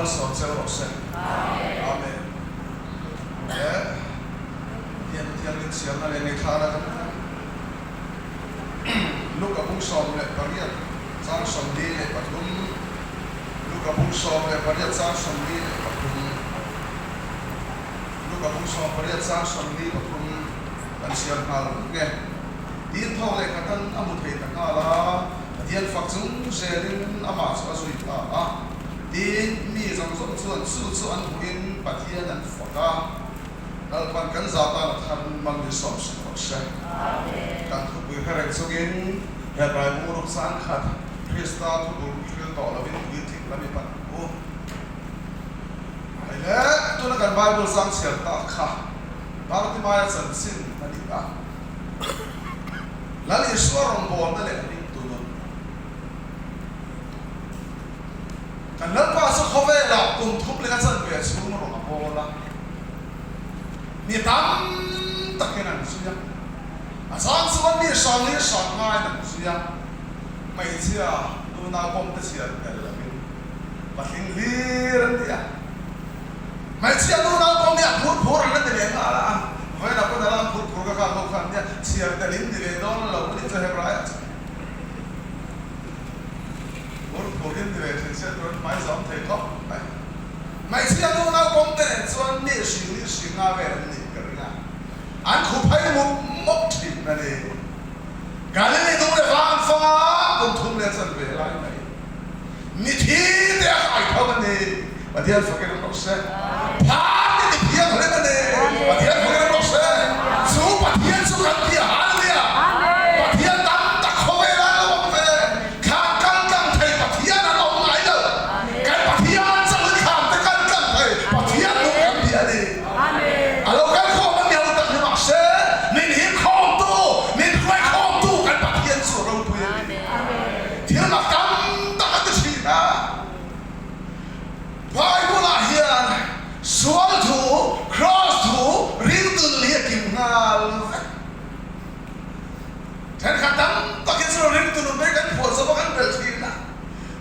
malsawm che rawh se. Amen. He Pathian Thianghlim chhiarna leh ngaihthlakna kan Luka bung 18 chang 43 Luka bung 18 chang 43 Luka bung 18 chang 43 kan chhiar nghal nge. Tin thawk leh khatan a hmu thei ta nghal a, Pathian fak chung zelin amah chu a zui ta a. Tin, mi zawng zawng chuan chu chu an hmuhin Pathian an fak a, Lalpan kan za tan a thar mal min sawm sak rawh se. Kan thupui hre reng chungin Hebrai bung ruk chang khat Krista thubul hril tawh lovin puitling lam i pan ang u. Hei le, tuna kan Bible chang chhiar tak kha Bartimaia chanchin a ni a. Lal Isua rawngbawlna leh a ringtu nun. Kan Lalpa chu khawvelah kum thum leh a chanve chhung rawn a bawl a, mi tam takin an zui a, a chang chuan mi hrang leh hrang ngaiin an zui a, hmeichhia nunau pawm te chhiar tel lovin patling hlir an ni a, hmeichhia nunau pawm hi a phur phur an la ti leh nghal a, vawiinah pawn a lam phur phur ka kha ho khan nia chhiar telin ni ve dawn lo a nih chu Hebraiah chuan. Phur phurin ni ve thin se turin hmai zawm thei khawp mai. Hmeichhia nu naupang te nen chuan mi hring ni hring nga vel an nih ka ring a, an khup hai mup mup thin a ni. Galili dung leh vang fanga kum thum leh chan ve lai mai. Mithi te a kai tho a ni. Pathian fakin an rawh se. Phar te ti thianghlim a ni. Pathian fakin an rawh se. Chu Pathian chu kan ti a hal nia. Pathian tam tak khawvel ah an lo awm ve. Thlan kal tlang thei Pathian an awm ngai lo. Kan Pathian chauh hi thlan te kal tlang thei Pathian nung kan ti a ni. A lo kal khawm a miau tak hi mahse min him khawmtu, min hruai khawmtu kan Pathian chu a ropui a ni. Thil mak tam tak a ti thin a. Bible-ah hian sual thu, kraws thu, ringtun hi a kim nghal vek. Thenkhat tam takin chu ringtun un mai kan phuah zawk a, kan belh thin a.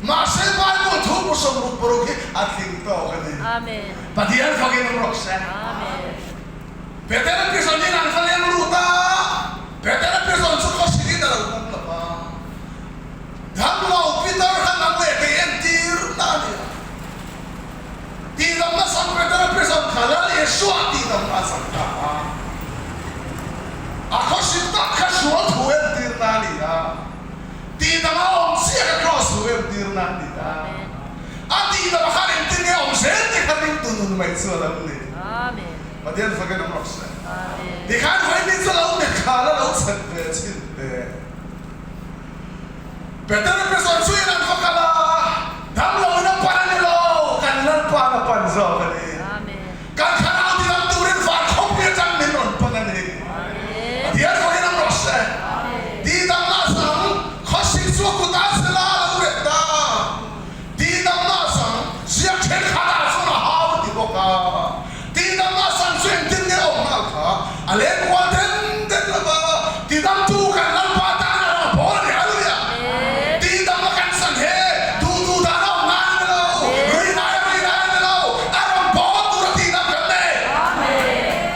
Mahse Bible thu bu 66 hi a tling tawk a ni. Pathian fakin awm rawh se. Petera prison in an va leng lut a, Petera prison chu khawsikin a lo dam lo va. Dam lo Peter kha nang leh kei entir na a ni a. Tihdamna sang Petera prison kha Lal Isua tihdamna a chang ta a. A khawsik tak kha sual thu entir na a ni a. Tihdam a awm chiah kha kraws thu entir na a ni a. A tihdam khan engtin nge awm zel te kha ringtu nun mai chu a lo ni. Pathian fakin awm rawh se. Tikhan vawiin chu lo mitthla la lo chhet ve chhin teh. Petera prison chu in an va kal a, damlo in a pan a ni lo, kan Lalpa'n a pan zawk a ni. Kan thlarau tilam turin van khawpui atang min rawn pan a ni. Pathian vawiin awm rawh se. Tihdamna sang, khawsik chu a kut ah sela a lo reh ta. Tihdamna sang, ziak thenkhat ah chuan a hau a ti bawk a. Tihdamna sang chu engtin nge awm nghal kha? A leng kual den den lo va, tidamtu kan Lalpa tan a rawn bawl a ni. Hallelujah! Tihdamna kan san he duh duh dan a awm ngai a ni lo, rui ngai a rui ngai a ni lo, a rawn bawl tur a tihdam kan nei.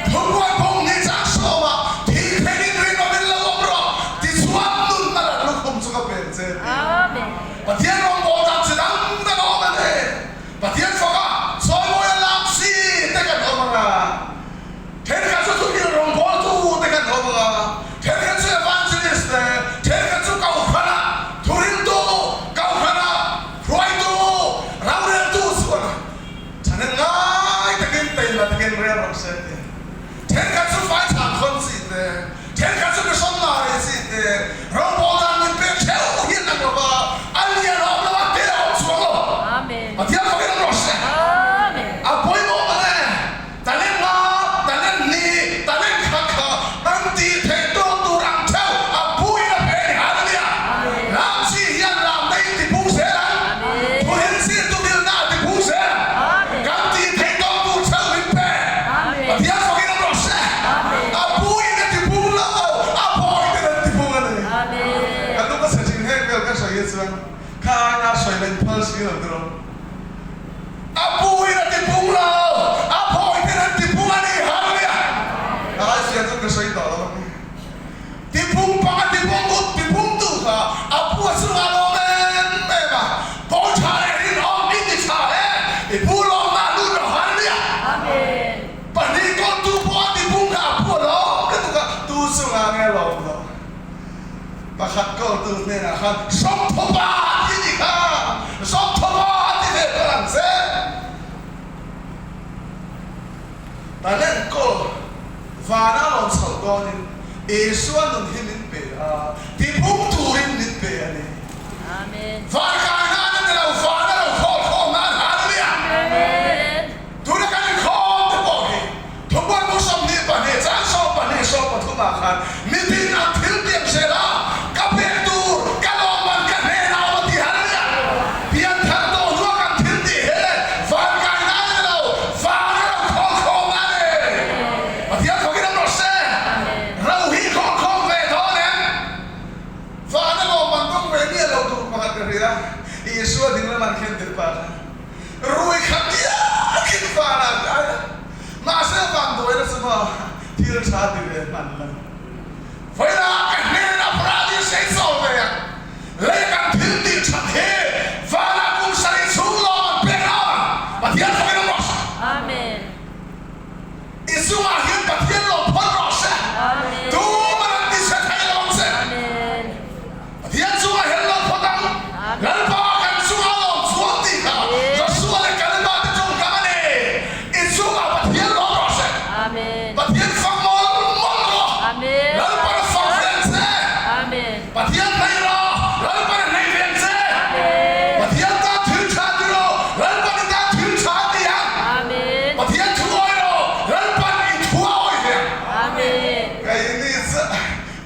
Thunruai bawng ni chang sawma thil thenin rinawmin lo awm rawh, tichuan nunna rat lukhum chu ka pen che a ti. Pathian rawngbâwl dan chi dang dang a awm a ni. Pathian faka chawimawi a lam si te kan awm ang a, thenkhat chu thuthleng rawngbawltu te kan awm ang a, thenkhat chu evangelist te, thenkhat chu kohhrana thurintu, kohhrana hruaitu, roreltu chuan thahnem ngai takin taima takin rel rawh se ti. Thenkhat chu faichhan khawn chi te, thenkhat chu missionary chi te, rawngbawl dan min pek theuh hi an ang lo va, a lian a awm lo a, te a awm chuang lo. Pathian fakin awm rawh se. A pawimawh ang e, talent nga, talent hnih, talent khat kha an tih theih tawk tur ang theuh a puiin a pe a ni. Hallelujah! Lam chi hian lamna in tipung zel ang, thurin zir tu dilna a tipung zel ang, kan tih theih tawk tur theuh min pe. Pathian fakin awm rawh se. A pu in a ti pung lo, a bawi ten an ti pung a ni. Ka lung a chhe thin heng vel ka sawi hi chuan kha aina sawi leh in phal si lo tiraw. A pu. enkawltu hnenah khan Sawmthawpa ti a nih kha, Sawmthawpa ti ve phal ang che. Kan enkawl vana rawn chhoh dawnin Isua nun hi min pe a, tibung turin min pe a ni. Van kai nan a ni lo, vana lo khawl khawm nan Hallelujah! Tuna kan inkhawm te pawh hi Thubuai bu 22 chang 12 13 ah khan mitin an thil pian zel a, ka pek tur ka lawmman ka hnenah awm a ti Hallelujah! Pian thar tawh hnua kan thil tih he van kai nan a ni lo, van a lo khawl khawm a ni. Pathian fakin awm rawh se. Ro hi khawl khawm ve dawn em? Van a lawmman dawng ve miah lo tur pakhat ka hria, Isua ding lam an khen tir pah khan. Rui khat diakin vanah ka ai a, mahse vanduaina chu maw thil tha ti ve hman lo. Vawilah ka hnenah Paradis ei chawl ve ang, lei kan thil tih that hi vanah kum sarih chhung lawm an pek lo ang, Pathian fakin awm rawh se. Amen. I chungah hian Pathian lo phawt rawh se. Amen. Tuman an ti chhe thei lo ang che. Amen. Pathian chungah hian lo phawt ang. Lalpa kan chungah lawm chuan tih kha Joshua leh Kaleba te tawngkam a ni. I chungah Pathian lawm rawh se. Pathian fak mawlh mawlh rawh. Lalpan a fak ve ang che. Pathian hnaih rawh. Lalpan a hnaih ve ang che. Pathian tan thil tha ti rawh. Lalpan i tan thil tha a ti ang. Pathian thu awi rawh. Lalpan i thu a awi ve ang. Keini chu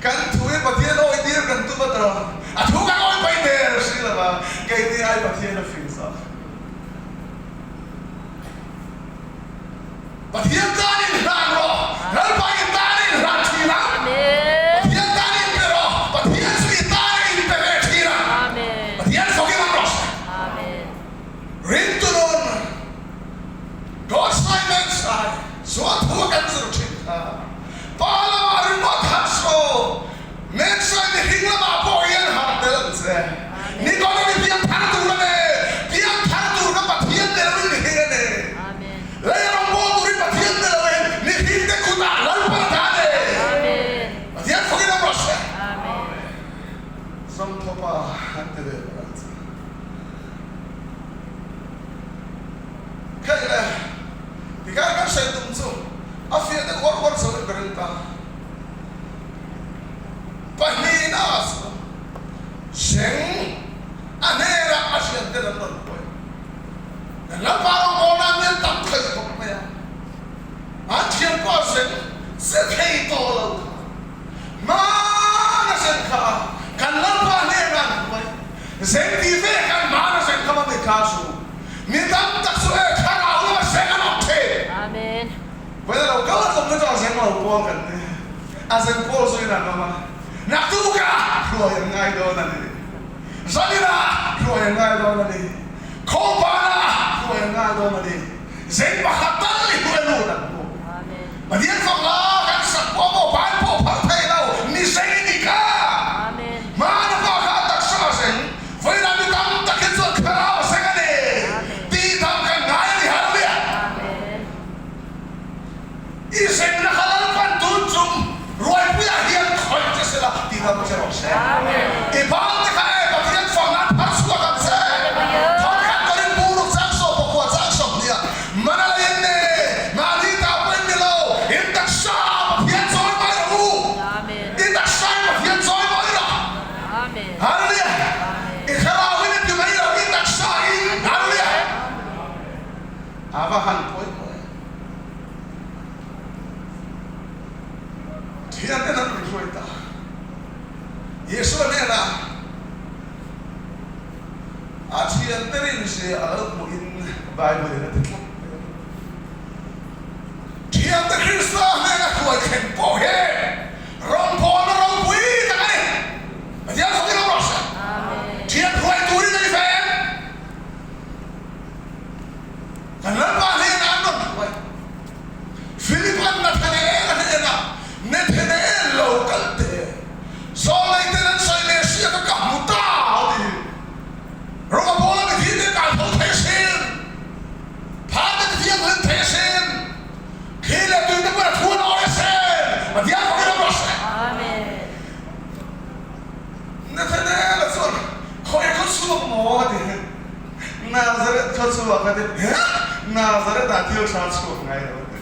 Kan thu hi Pathian awi tir kan tum a tawh. A thu kan awi pai der si lo va, keini ai Pathian a fing zawk. Pathian tan in hlan rawh, Lalpa i tan in hlan thin ang. Pathian tan in pe rawh, Pathian chu i tan a in pe ve thin ang. Pathian fawk in awm rawh se. Ringtu nun, God Simon Sai, chuan thu a kan zir thin kha. Pa lamah ringawt harh saw, Mensai mihring lamah pawh hian harh tel ang che. Nikawna mi piang thar tur a ni, piang thar tur kha Pathian ni loin mihring a ni. Lei rawngbâwl turin Pathian ni loin mihringte kutah Lalpan a dah a ni. Pathian fakin awm rawh se. Zawmthawpa an ti ve palh ang che. Kheih le, tikhan kan sawi tum chu a fiah deuh uar uar chauhin ka ring ta. Pahnihna ah chuan Zeng a hnenah a hriat ten an rawn huai. Kan Lalpa rawngbawlna an nel tam thei khawp mai a, an thian pawh a zeng che thei tawh lo kha. Hmana zeng kha kan Lalpa hnenah an huai. Zeng tih ve kan hmana zeng kha mami kha chu mi tam tak chu e thlarau lama zeng an awm thei. Amen. Vawiin a lo kal a tum na chu a zeng lo pawl kan ni. A zeng pawl chu in an awm a, naktukah hruai an ngai dawn a ni. Zaninah hruai an ngai dawn a ni. Khawngpanah hruai an ngai dawn a ni. Zeng pakhat tal i hruai lut ang u. Pathian fak la kan sak pawh maw ban pawh phal thei lo mi zeng i nih kha. Hmana pa kha a taksa a zeng, vawiinah mi tam tak hi chuan thlarau a zeng a ni. Tih dam kan ngai a ni Hallelujah. I zengna kha Lalpan tun chung ruaipuiah hian khawih che sela tih dam che rawh se. I bang te kha e Pathian fak nan phar chhuak ang che. Thawnkhat Korin bu ruk chang sawm pakua chang 20 ah Man a la in ni, mahni ta pawh in ni lo, in taksa ah Pathian chawi mai rawh u. I taksa in Pathian chawi mai rawh. Hallelujah! I thlarau in i ti mai lo, i taksa in. Hallelujah! A va han pawimawh em! Thianten an rawn hruai ta. Isua hnenah A thiante rinzia a lo hmuhin Bible in a ti tlat mai a ni. Thiante Krista hnena hruai thleng pawh hi rawngbawlna ropui tak a ni. Pathian fakin awm rawh se. Thian hruai turin a ni ve em? Kan Lalpa hnenah an rawn hruai. Philipa'n Nathanael a hnenah, Nathanael lo kal teh. Zawlneiten an sawi leh sia ka ka hmu ta a ti. Rawng a pawl a mithi te kai tho thei asin. Phar te ti thianghlim thei asin. Thli leh tui te pawn a thu an awi asin. Pathian. khaw chhuak a ti, He! Nazareth ah thil tha chhuak ngai lo a ti.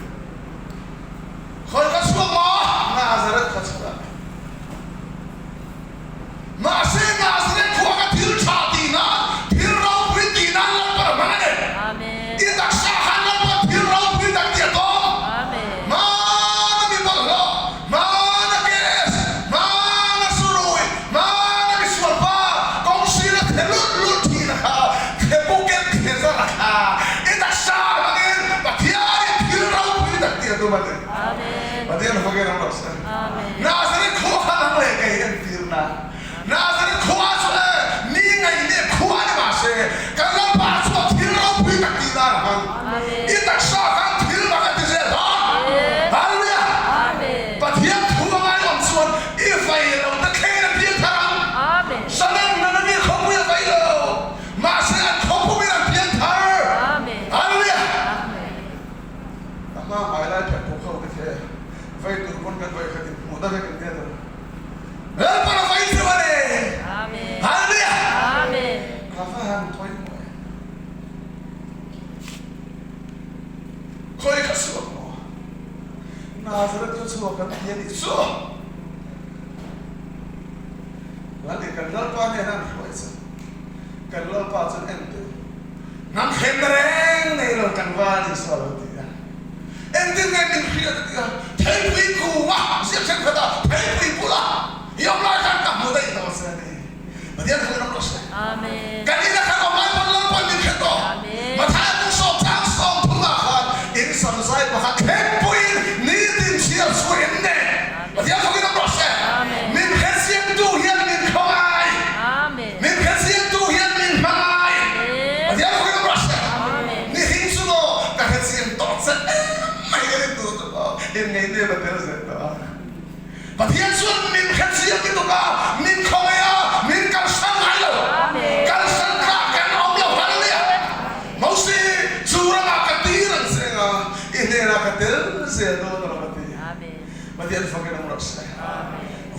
Khawi khaw chhuak maw? Nazareth khaw chhuak. Mahse Nazareth khua kha thil tha tih nan, thil ropui tih nan Lalpan a hmang a ni. I taksa khan Lalpan thil ropui tak tih a tawm. Hmana mi bawlhhlawh, hmana kes, hmana surui, hmana misual pa, kawng sira thhe lulh lulh thin a kha, thhe buket thhe zar a kha. I taksa hmangin Pathianin thil ropui tak tih a tum a ni. Pathian fakin awm rawh se. Nazareth khua kha nang leh kei entirna. Nazareth khua chu e mi ngaihne khua ni mahse kan Lalpa chuan thil ropui tak tih nan a hmang. I taksa khan thil mak a ti zel dawn. Hallelujah! Pathian thu a ngaiawm chuan i vai lo te thlengin a piang thar ang. Salem nana mi khawpui a vai lo mahse an khawpumin an piang thar. Hallelujah! A hma hmai lai phet pawh kho te khe vei tur pawn kan vei khat in hmuh na vek an nia tur. Lalpan a vei chu a ni. Hallelujah! Ka va han pawimawh em. Khawi kha chhuak maw? Nazareth kha chhuak an ti a nih chu. Lal i kan Lalpa nen an hruai chu. Kan Lalpa chuan en teh. Hnam thlenna reng nei lo tlangval Isua lo ti a. Engtin nge min hriat a ti a, Theipui kunga ziak thenkhat a, theipui bula i awm lai khan ka hmu daih tawh che a ni. Pathian khan ram rawh se. Kan ina khan awm lai pawn Lalpawn min hre tawh. Mathaia bung sawm chang 30 ah khan in samzai pakhat thlengpuiin nitin chhiar chu in nei. Pathian fakin awm rawh se. Min hrechiangtu hian min khawngai. Min hrechiangtu hian min hmangai. Pathian fakin awm rawh se. Ni hing chu maw ka hrechiang tawh che em mai ka rin tur chu maw inngeihnem a tel zel tawh a. Pathian chuan min hrechiang lutuk a, min khawngaih a, min kalsan ngai lo. Kalsan tlak kan awm lo. Hallelujah! Mose, chu ramah ka tir ang che anga i hnenah ka tel zel dawn a lo a ti. Pathian fakin awm rawh se.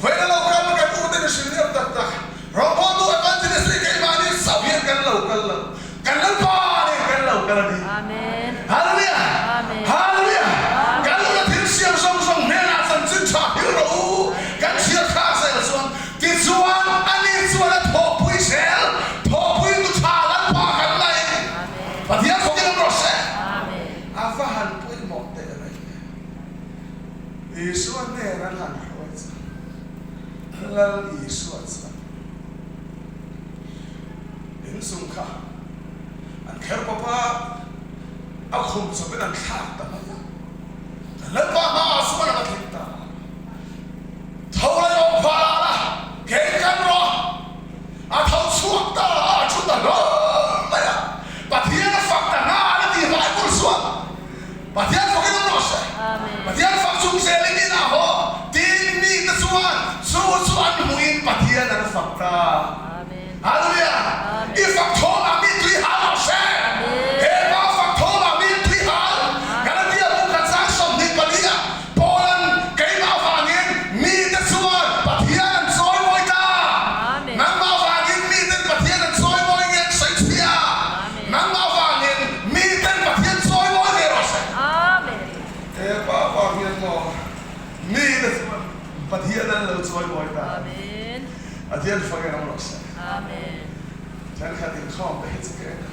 Vawiin a lo kal kan ute mihring liam tak tak, rawngbawltu evangelist hi keimahni chauh hian kan lo kal lo. Kan Lalpa nen kan lo kal a ni. Hallelujah! Hallelujah! Kan ula thil siam zawng zawng hnenah chanchin tha hil rawh u. Kan chhiar thlak zel chuan tichuan ani chuan a thawhpui zel, thawhpui tu tha Lalpa kan nei. Pathian fakin awm rawh se. A va han pawimawh teh reng e. Isua hnen an han hruai chuan Lal Isua chuan inchung kha an kher pawp a, a khum chawpin an thlak ta mai a. Lalpa hmaah chuan a va thleng ta a, Tho la yawm pha la, kei kan rawh. A tho chhuak ta a, a thu ta hlawm mai a. Pathian a fak ta nghal a ti Bible chuan. Pathian fakin awm rawh se. Pathian fak chung zelin in a haw tin mite chuan chu chu an hmuhin Pathian an fak ta. Hallelujah! I fak thawmah mi tui hal rawh se. He pa fak thawmah mi tui hal. Galatia bu khat chang 24 ah Paula'n keimah vangin mite chuan Pathian an chawimawi ta. Nangmah vangin miten Pathian an chawimawi nge an sawi chhia? Nangmah vangin miten Pathian chawimawi ve rawh se. He pa vang hian maw mite chuan Pathian an lo chawimawi ta. Pathian fakin awm rawh se. Thenkhat inkhawm te hi chu ka en a,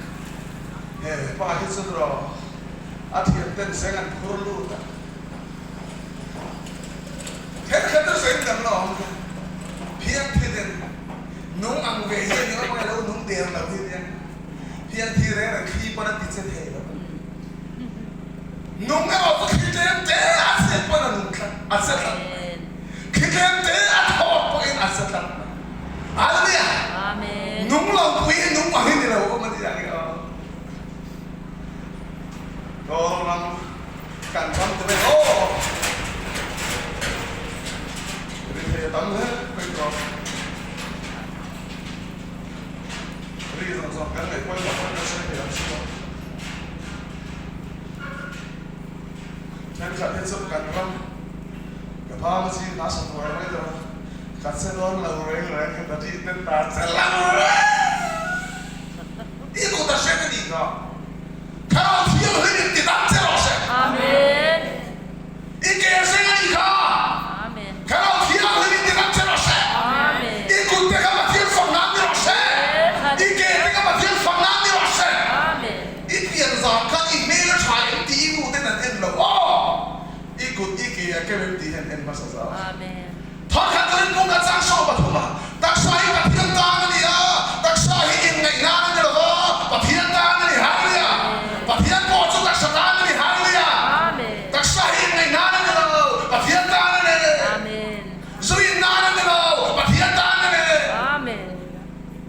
he pa hi chu rawh a thianten zeng an phur lut a. Thenkhat chu zeng kan la awm kha phian thilin nung ang ve hi a ni awm a, lo nung der lo hi nia phian thi reng reng thli pawn a ti che thei lo. Nung erawh chu thli tlem te a chet pawn a nung tlat, a che tlat mai. Thli tlem te a thawk pawhin a che tlat mai. Hallelujah! Nung lo pui hi nung ang hi ni lo awm a ni ang i aw. Kawl ram. Kan ram te mai aw. Ri thei a tam hle mai tawh. Ri zawng zawng kan ngaih pawimawh pawn kan sawi thei ang chu aw. Thenkhat hi chu kan ram ka pham a chin hna sa tuar mai lo a, ka che dawn lo reng reng ka ta tih ten ta che lo reng. I kut a hreng a nih kha.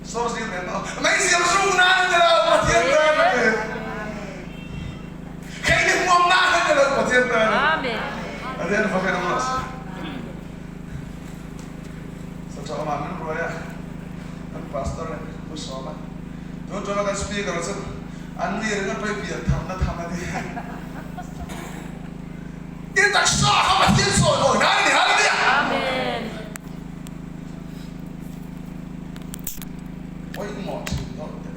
Sawr zir nen aw. Meizial zuk nan a ni lo, Pathian tan a ni. Keini hmuam nan a ni lo, Pathian tan a ni. Pathian fak in awm rawh se. Saṭawmah min ruai a, kan pastor in pu sawm a. Tun ṭawma kan speaker chu an ni ringawt pawh i pian thamna tham a ni. I taksa kha Pathian sawi hawi nan a ni, Hallelujah! Pawimawh thin dawt teh.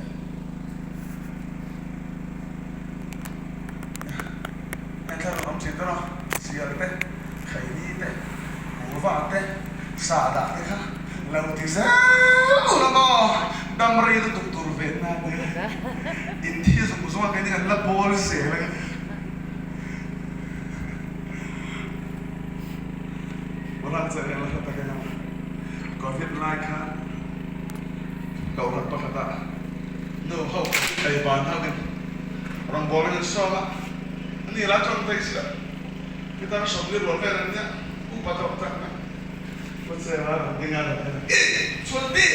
Heng thlarau awm thin dawn a, sial te, khaini te, kuva te, sahdah te kha lo ti zel ula maw, dam rei lutuk tur ve nan nia, inthi zung zung a keini kan la bawl zel a. Ram chu eng la hre tak emaw Covid lai khan kohhran pakhatah nu ho ei ban ho in rawngbawlin an sawm a, ani la tawng thei chiah pitar sawmli rual vel an nia upa tawk tak mai Pu Chela rawn ding a rawn en a, Ih! Chhuanti!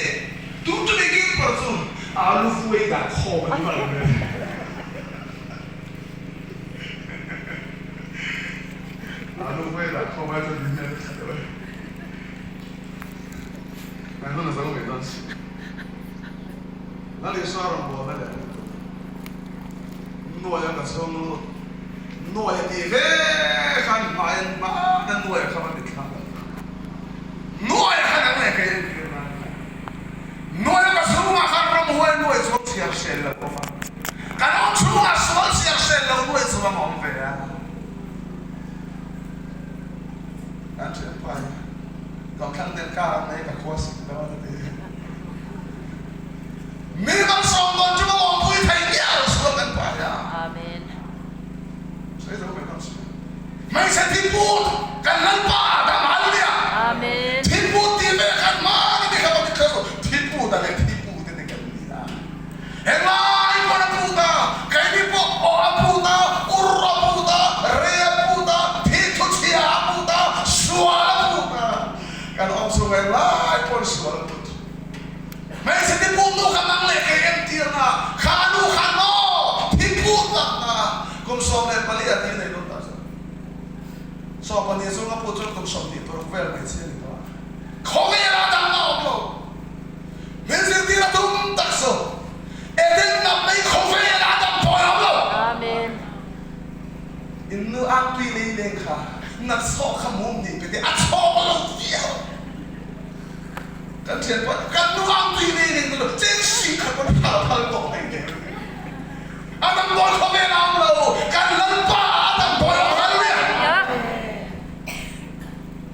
Tun chu mi keeper chu alu vuai dah khawm a ni mai mai. Alu vuai dah khawm ai chuan min en khat deuh e. Kan hun a zo ngei dawn si. Lal Isua rawn bualna leh a lut Nuaia ka chhung lut Nuaia tih ve khan hmai an hman a Nuaia kha va mitthla lo. Nuaia khan ang leh kei entir nan khan Nuaia ka chhungah khan ramhuai nuai chuan chhiar sel lo awm a. Kan awm chhungah sual chhiar sel lo nuai chuan a awm ve a. Kan thianpa hi Kamthlang ten kar an nei ka khua sik dawn a ti. Mi malsawm dawn chu ka awmpui thei miah lo sual kan pa hi a. Amen. Sawi zo mai dawn si. Hmeichhe thiput kan Lalpa ah dam hallelujah. Amen. Thiput tih ve khan hmang a ni kha ka mitthla chu thiput a leh thiput a ni kan ni a. Henglai pawn a put a, keini pawh aw a put a, ur a put a, re a put a, thithuchhia a put a, sual a put a, kan awm chhung henglai pawn sual a put. Hmeichhe thiput nu kha nang leh kei entirna, kha nu khan maw thiput takna kum 14 a ti nei dawn ta chu. 12 chunga put chuan kum 26 vel hmeichhia ni tawh a, khawvelah dangna a awm lo. Min zirtir a tum tak chu Eden lam mai khawvel a dam tawh lo lo. Amen. In nu ang tui lei leng kha nat chhawk kha mum nih pe teh a chhawk lo viau. Kan thian pawh kan nu ang tui lei leng chu cheng sing khat pawn phal phal tawh mai teh. A dam dawn khawvel a awm lo kan Lalpa a dam tawh lo hallelujah.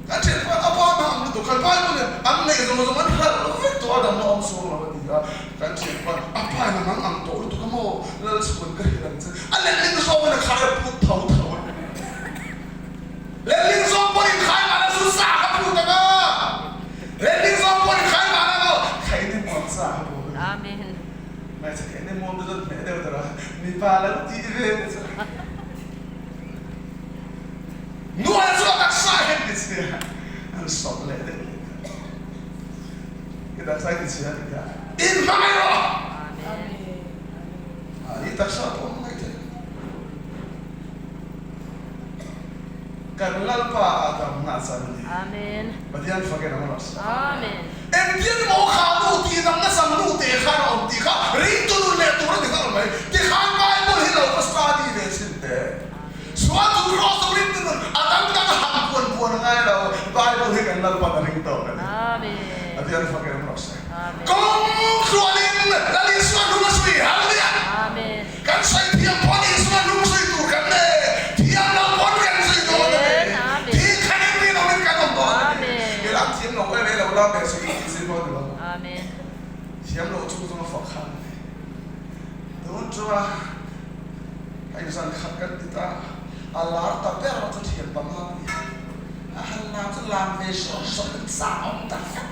Kan thian pawh a pa hna ang lutuk khan Bible in an neih zawng zawng an hralh lo vek tawh a damna awm suang lo a ti a, kan thian pawh a pa in a nang ang tawh lutuk a maw Lalchhuan ka hrilh ang che a letling zawngin a khai a put tho tho a letling zawng pawhin khai mahna chu sa kha put ang a letling zawng pawhin khai mahna maw khaini muang sa kha put a Amen. Hmeichhe khaini muang te chuan hmeh deuh tur a mipa lo tih ve te chu. Nuai chu a taksa hian ti chhia an sawp leh deuh leh ta. I taksa hi ti chhia ti ta. In hmangaih rawh. I taksa pawh hmangaih thei. Kan Lalpa a damna chan a ni. Amen. Pathian fakin ang rawh se. Amen. Engtin maw kha nu tih damna chang nu te khan a awm tih kha ringtu nun leh tur a ni nghal mai. Tikhan Bible hi lo va study ve chhin teh. Sual chu Kraws a ring nun a dang dang han puan puan a ngai lo, Bible hi kan Lalpan a ring tawk a ni. A ti an fak em rawh se. Kawng tluanin Lal Isua hnung a sawi, Hallelujah! Kan sawi thiam pawn Isua hnung sawi tur kan nei, thiam lo pawn kan sawi dawn a ni. Thil khan in rin awmin kan awm dawn a ni. Keilam thiam lo em e lo la ve sawi tih zir pawh a ni lo. Thiam lo chung zawng a fak khan a ni. Tun chunga Hei zan khat kan ti ta, a lar ta ber chu thian panga a ni. A han lam chu lam ve sawt sawt in chak a awm tak tak,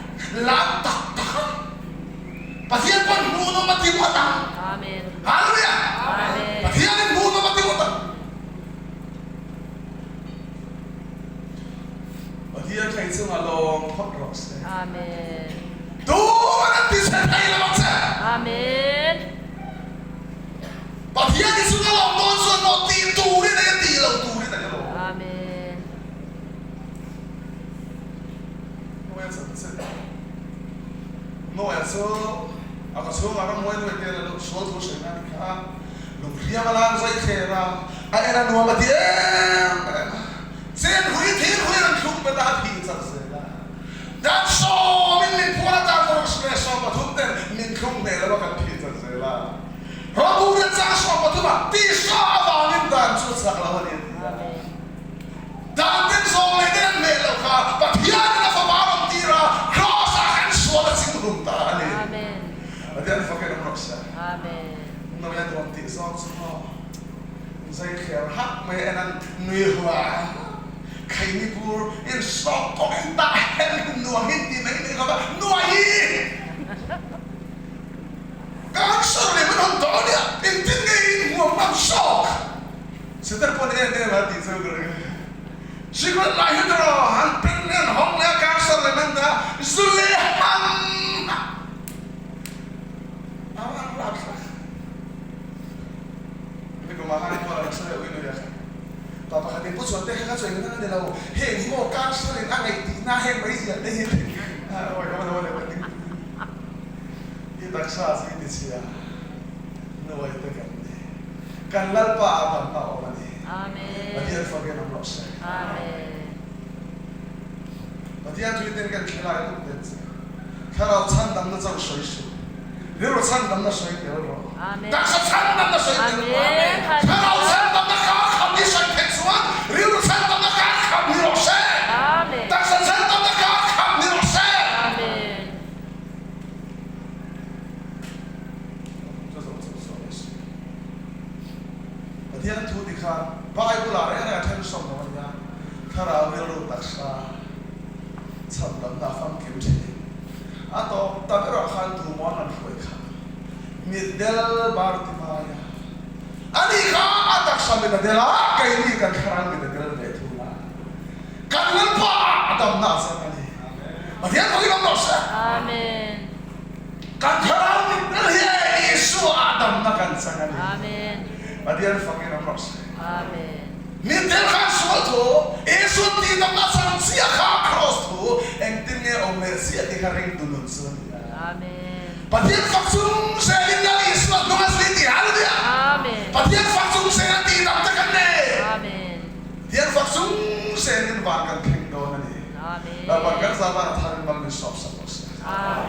lam tak tak a ni. Pathian pawn hmuhnawm a ti ngawt ang. Amen. Hallelujah! Amen. Pathianin hmuhnawm a ti ngawt ang. Pathian thei chungah lawm phawt rawh se. Amen. Tuman an ti chhe thei lo ang che. Pathian i chunga lawm dawn chuan maw tih tur i nei a tih loh tur i nei alawm. Amen. Noah chanchin. Noah chu a ka chhungah ramhuai nuai te a lo sual thu hre na ni kha lunghriam a lan zai thler a, a en a nuam a ti em em a. Chen hui thir hui an thlum bet a, a thih chak zel a. Dan sawmin min phuan a tan rawh leh 13 ten min thlum hneh lo a kan thih chak zel a. Rawhbuk leh chang 13 ah tisa avangin dan chu a chak lo a ni a ti a. Dan ten zawng leh ten an hneh loh kha Pathianin a fapa a rawn tir a, Kraws ah kan sual a chinghlum ta a ni. Pathian fakin awm rawh se. Noe nuam tih zawng chu maw zai thler hak mai en an nui hua. Khaini bur in sawk tawk in tah hen hin nuam hin ti mai mai lova nuai hi cancer leh min hawn tawh ania engtin nge in hmuam ngam sawk Sitar pawn em em a tih chu ka ring Cigarette lai hi tawh han pen nge an hawng leh a cancer leh man ta zu leh ham a an rapthlak. Nikum ah khan Paul a sawi a ui lui a, pa pakhat in Pu Chuante kha ka chawi ngun a ni lo, heng hi maw cancer in a ngaih tihna heng mai ziah te hi awi ka hman lo ding i taksa chu i ti chhia nuai te kan ni kan Lalpa ah damna a awm a ni Pathian fakin awm rawh se Pathian tui ten kan thlelai tuk den che Thlarau chhandamna chauh sawi suh. Rilru chhandamna sawi tel rawh. Taksa chhandamna sawi tel rawh. Thlarau chhandamna kar kham hi sawi theih chuan rilru chhandamna kar kham ni rawh se. Taksa chhandamna kar kham ni rawh se. Pathian thu ti khan Bible ah reng reng a then sawm lo a nia. Thlarau rilru taksa chhandamna a famkim thin. A tawp tak erawh khan tumawn an hruai kha mitdel bar ti mai a, ani kha a taksa mit a del a, keini kan thlarau mit a del ve thung a, kan Lalpa ah a damna a chang a ni. Pathian pawhin awm rawh se. Amen. Kan thlarau mit del hi Isua ah damna kan chang a ni. Amen. Pathian fakin awm rawh se. Amen. Mitdel khan sual thu, Isuan tihdamna chang chiah kha Kraws thu engtin nge awm leh chiah tih kha ringtu nun chu a ni a. Amen. Pathian fak chung zelin Lal Isua hnung a zui tih Hallelujah! Amen. Pathian fak chung zel a tihdam te kan nei. Amen. Pathian fak chung zelin van kan thleng dawn a ni. Amen. Lalpan kan zah dan a tharin mal min sawp sak rawh se. Amen.